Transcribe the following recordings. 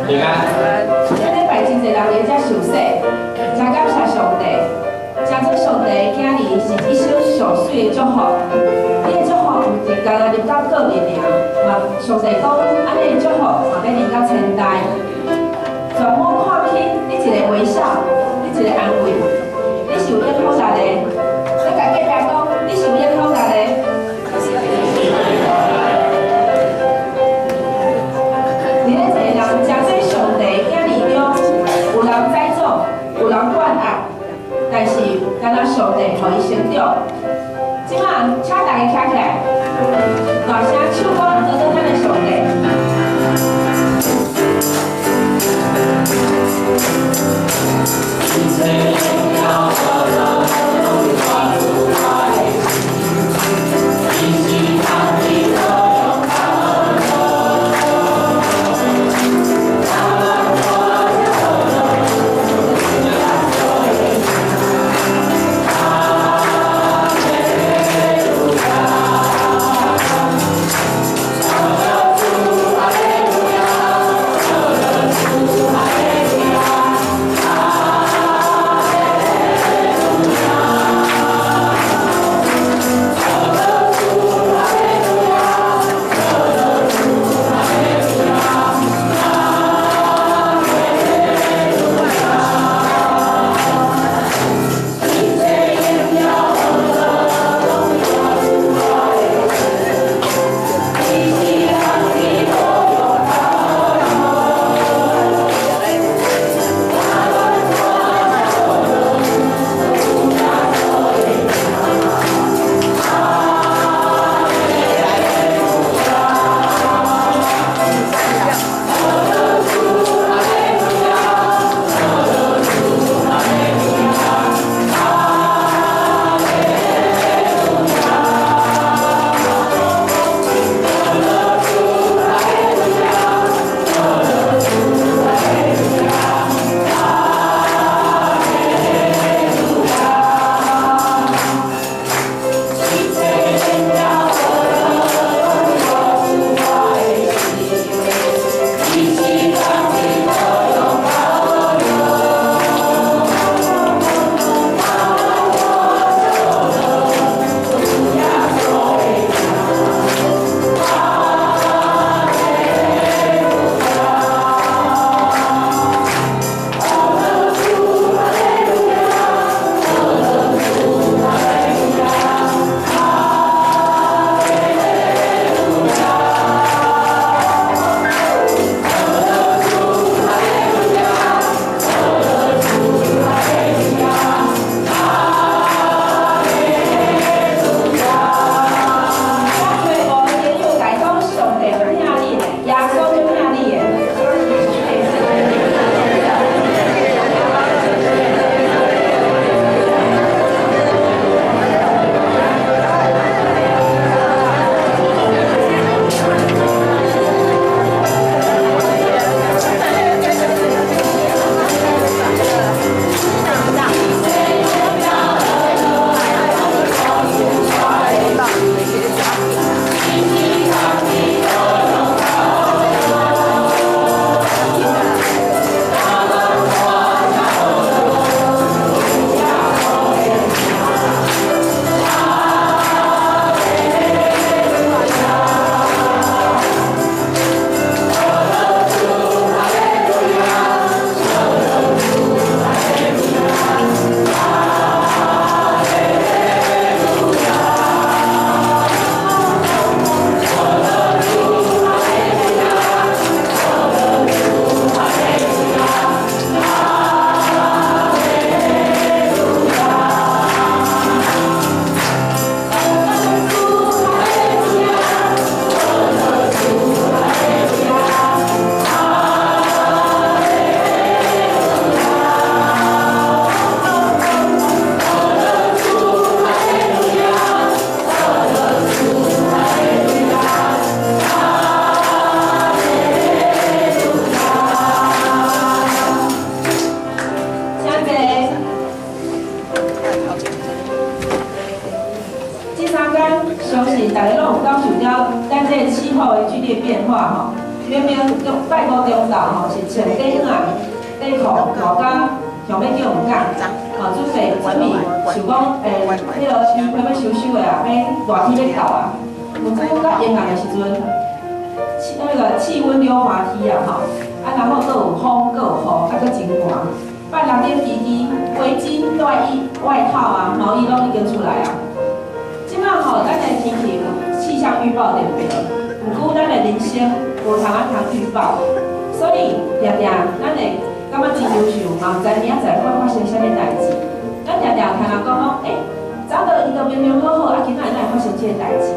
平安。這禮拜真濟人來遮受洗，真感謝上帝，成做上帝的囝兒是一首上媠的祝福。你的祝福毋是干焦入到個人爾，嘛上帝講，按呢的祝福嘛欲臨到千代。全部看起你一个微笑，你一个安慰，你是有影響力的。你共隔壁講，你是有影響力的。佇咧一个人誠做上帝囝兒中，有人栽種，有人灌愛，但是干焦上帝予伊成長。這馬，請大家徛起來，大聲唱歌，祝福咱的上帝。一切榮耀何樂，攏是我的心，伊是咱的何樂。這三工，相信大家攏有感受著咱這個氣候的劇烈變化吼。明明中拜五中晝吼是穿短靴、短褲，熱甲像欲叫毋敢，吼準備準備想講欸，彼个衣服欲收收的啊，欲熱天欲到啊。毋過較陰暗的時陣，氣那個氣溫溜滑梯啊吼，啊然後閣有風，閣有雨，啊閣真寒。拜六點機機圍巾、外衣、外套啊、毛衣攏已經出來啊。這擺吼，咱的天氣有氣象預報對毋對？毋過咱的人生無通啊通預報，所以定定咱會感覺真憂愁，嘛毋知明仔載會發生啥物代誌。咱定定聽人講講，欸，早都伊都明明好好，啊，今仔日哪會發生這個代誌？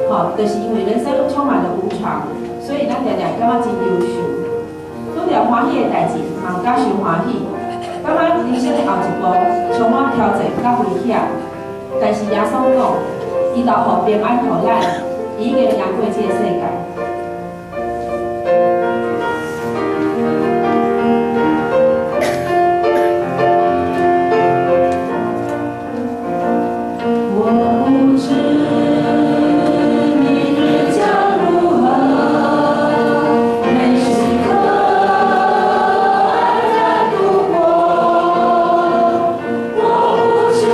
吼，就是因為人生充滿了無常，所以咱定定感覺真憂愁。拄著歡喜的代誌，嘛毋敢傷歡喜，感覺人生的後一步充滿挑戰佮危險。但是耶穌講，伊留予平安予咱，伊已經贏過這個世界。我不知明日將如何，每時刻安然度過。我不求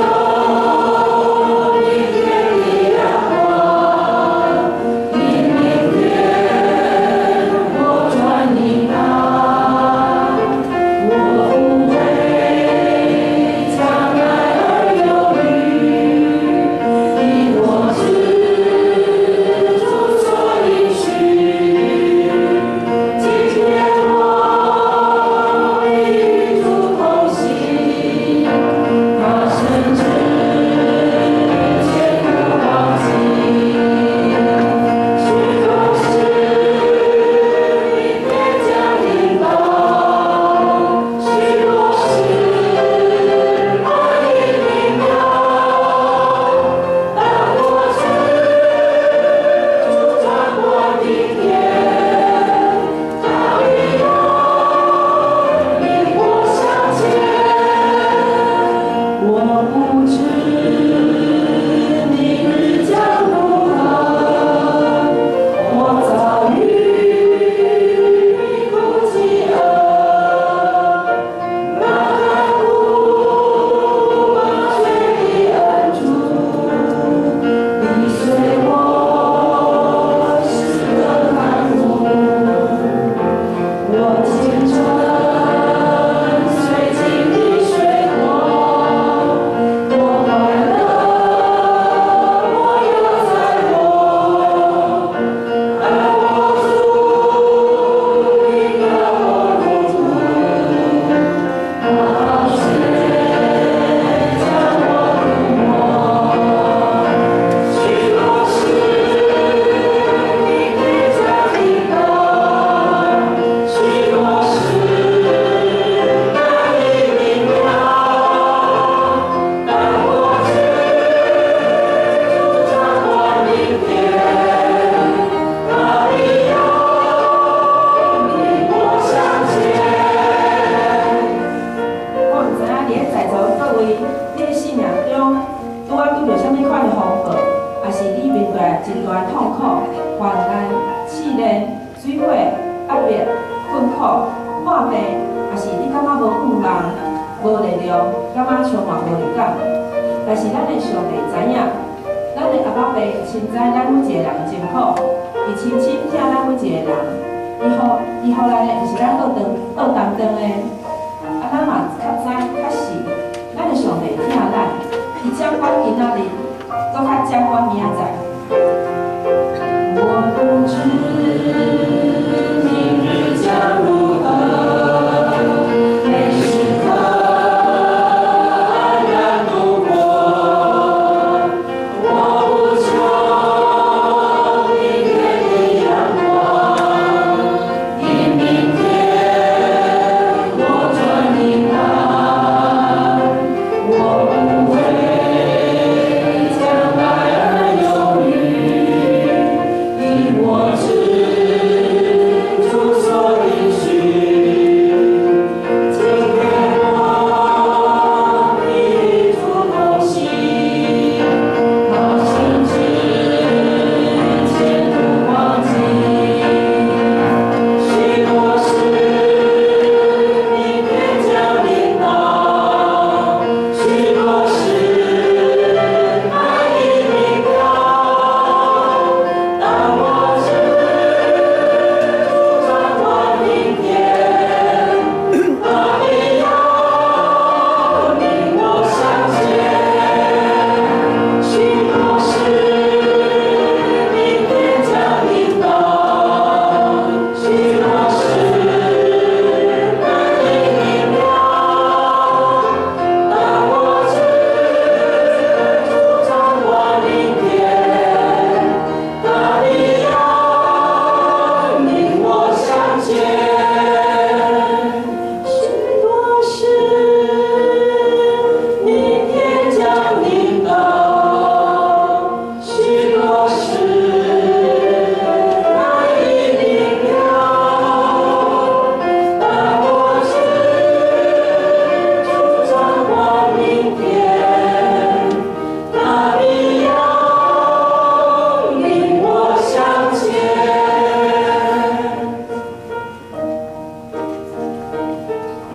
明天的陽光，因明天我專依靠。我不為將來而憂慮，因我知主所應許。今天我必與主同行，他深知前途光景。許多事明天將臨到，許多事難以預料，但我知主掌管明天，他必要領我向前。我不知明日將如何，或遭遇貧苦飢餓，那看顧馬圈的恩主，必隨我時刻看護。我虔誠雖經歷水火，我快樂，我有財貨，而我主必跟我同途，寶血將我塗抹。許多事明天將臨到，許多事難以預料，但我知主掌管明天，他必要領我向前。我毋知影佇咧在座各位，你的生命中拄仔拄著啥物款的風暴，抑是你面對真大的痛苦、患難、試煉、水火、壓迫、困苦、破病，抑是你感覺無盼望、無力量，感覺充滿無力感。但是咱的上帝知影，咱的阿爸父深知咱每一個人的辛苦，伊深深疼咱每一個人，伊予伊予咱的毋是咱愛當愛擔當的。啊，咱嘛較知較實，咱的上帝疼咱，伊掌管今仔日，閣較掌管明仔載。